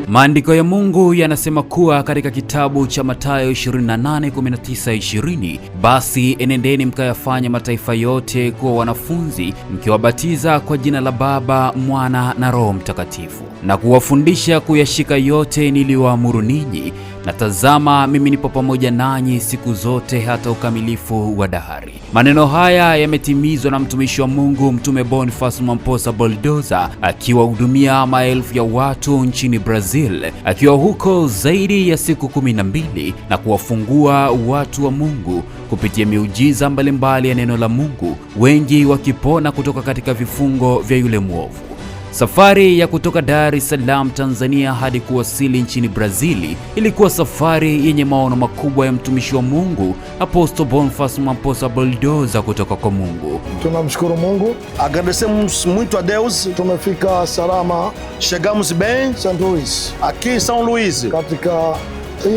Maandiko ya Mungu yanasema kuwa katika kitabu cha Mathayo 28:19-20, basi enendeni mkayafanye mataifa yote kuwa wanafunzi, mkiwabatiza kwa jina la Baba, Mwana na Roho Mtakatifu, na kuwafundisha kuyashika yote niliyoamuru ninyi, na tazama, mimi nipo pamoja nanyi siku zote hata ukamilifu wa dahari. Maneno haya yametimizwa na mtumishi wa Mungu Mtume Boniface Mwamposa Bulldozer akiwahudumia maelfu ya watu nchini Brazil, akiwa huko zaidi ya siku 12 na kuwafungua watu wa Mungu kupitia miujiza mbalimbali ya neno la Mungu, wengi wakipona kutoka katika vifungo vya yule mwovu. Safari ya kutoka Dar es Salaam Tanzania hadi kuwasili nchini Brazili ilikuwa safari yenye maono makubwa ya mtumishi wa Mungu Apostle Boniface Mwamposa Bulldozer kutoka kwa Mungu. Tunamshukuru Mungu. Agradecemos muito a Deus. Tumefika salama. Chegamos bem. St. Louis. Aqui em São Luís. Katika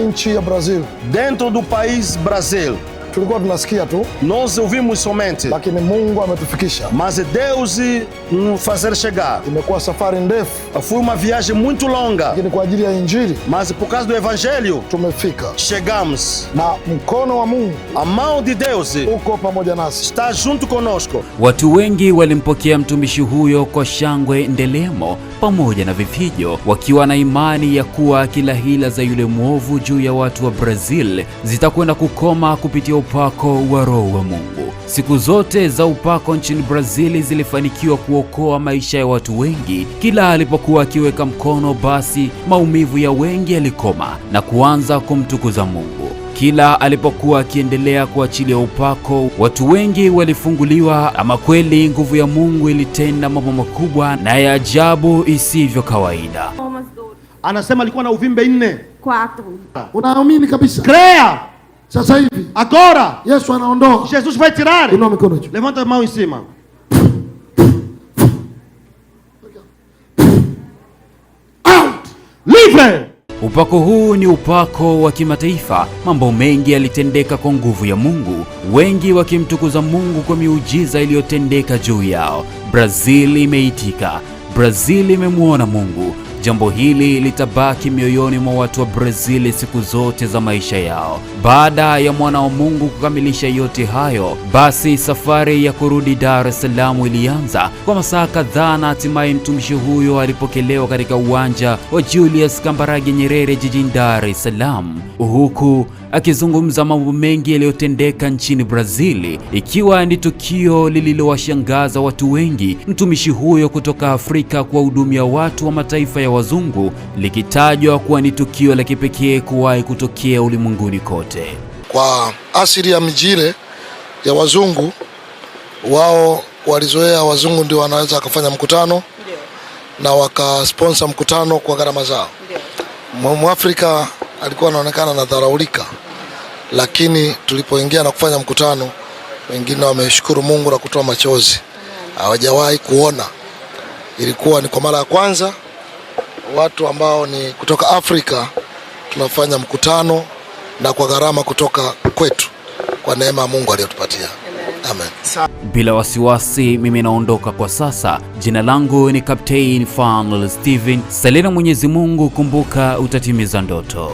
nchi ya Brazil. Dentro do país Brasil. Tulikuwa tunasikia tu. Nós ouvimos somente. Lakini Mungu ametufikisha. Mas Deus nos fazer chegar. Imekuwa safari ndefu. Foi uma viagem muito longa. Lakini kwa ajili ya Injili. Mas por causa do Evangelho. Tumefika. Chegamos. Na mkono wa Mungu. A mão de Deus. Uko pamoja nasi. Está junto conosco. Watu wengi walimpokea mtumishi huyo kwa shangwe, ndelemo pamoja na vifijo, wakiwa na imani ya kuwa kila hila za yule mwovu juu ya watu wa Brazil zitakwenda kukoma kupitia upako wa Roho wa Mungu. Siku zote za upako nchini Brazil zilifanikiwa kuokoa maisha ya watu wengi. Kila alipokuwa akiweka mkono, basi maumivu ya wengi yalikoma na kuanza kumtukuza Mungu. Kila alipokuwa akiendelea kuachilia upako, watu wengi walifunguliwa. Ama kweli nguvu ya Mungu ilitenda mambo makubwa na ya ajabu isivyo kawaida. Anasema alikuwa na uvimbe 4. 4. Unaamini kabisa? Crea. Sasa hivi. Agora. Yesu anaondoa. Jesus vai tirar. Inua mikono juu. Levanta a mão em cima. Out. Livre. Upako huu ni upako wa kimataifa. Mambo mengi yalitendeka kwa nguvu ya Mungu, wengi wakimtukuza Mungu kwa miujiza iliyotendeka juu yao. Brazil imeitika. Brazil imemuona Mungu. Jambo hili litabaki mioyoni mwa watu wa Brazil siku zote za maisha yao. Baada ya mwana wa Mungu kukamilisha yote hayo, basi safari ya kurudi Dar es Salaam ilianza kwa masaa kadhaa, na hatimaye mtumishi huyo alipokelewa katika uwanja wa Julius Kambarage Nyerere jijini Dar es Salaam, huku akizungumza mambo mengi yaliyotendeka nchini Brazil, ikiwa ni tukio lililowashangaza watu wengi, mtumishi huyo kutoka Afrika kuwahudumia watu wa mataifa ya wazungu, likitajwa kuwa ni tukio la kipekee kuwahi kutokea ulimwenguni kote. Kwa asili ya miji ile ya wazungu, wao walizoea wazungu ndio wanaweza wakafanya mkutano na wakasponsor mkutano kwa gharama zao. Mwafrika alikuwa anaonekana anadharaulika, lakini tulipoingia na kufanya mkutano, wengine wameshukuru Mungu na kutoa machozi, hawajawahi kuona. Ilikuwa ni kwa mara ya kwanza watu ambao ni kutoka Afrika tunafanya mkutano na kwa gharama kutoka kwetu, kwa neema ya Mungu aliyotupatia. Amen. Bila wasiwasi, mimi naondoka kwa sasa. Jina langu ni Captain Fanuel Steven. Salia na Mwenyezi Mungu, kumbuka utatimiza ndoto.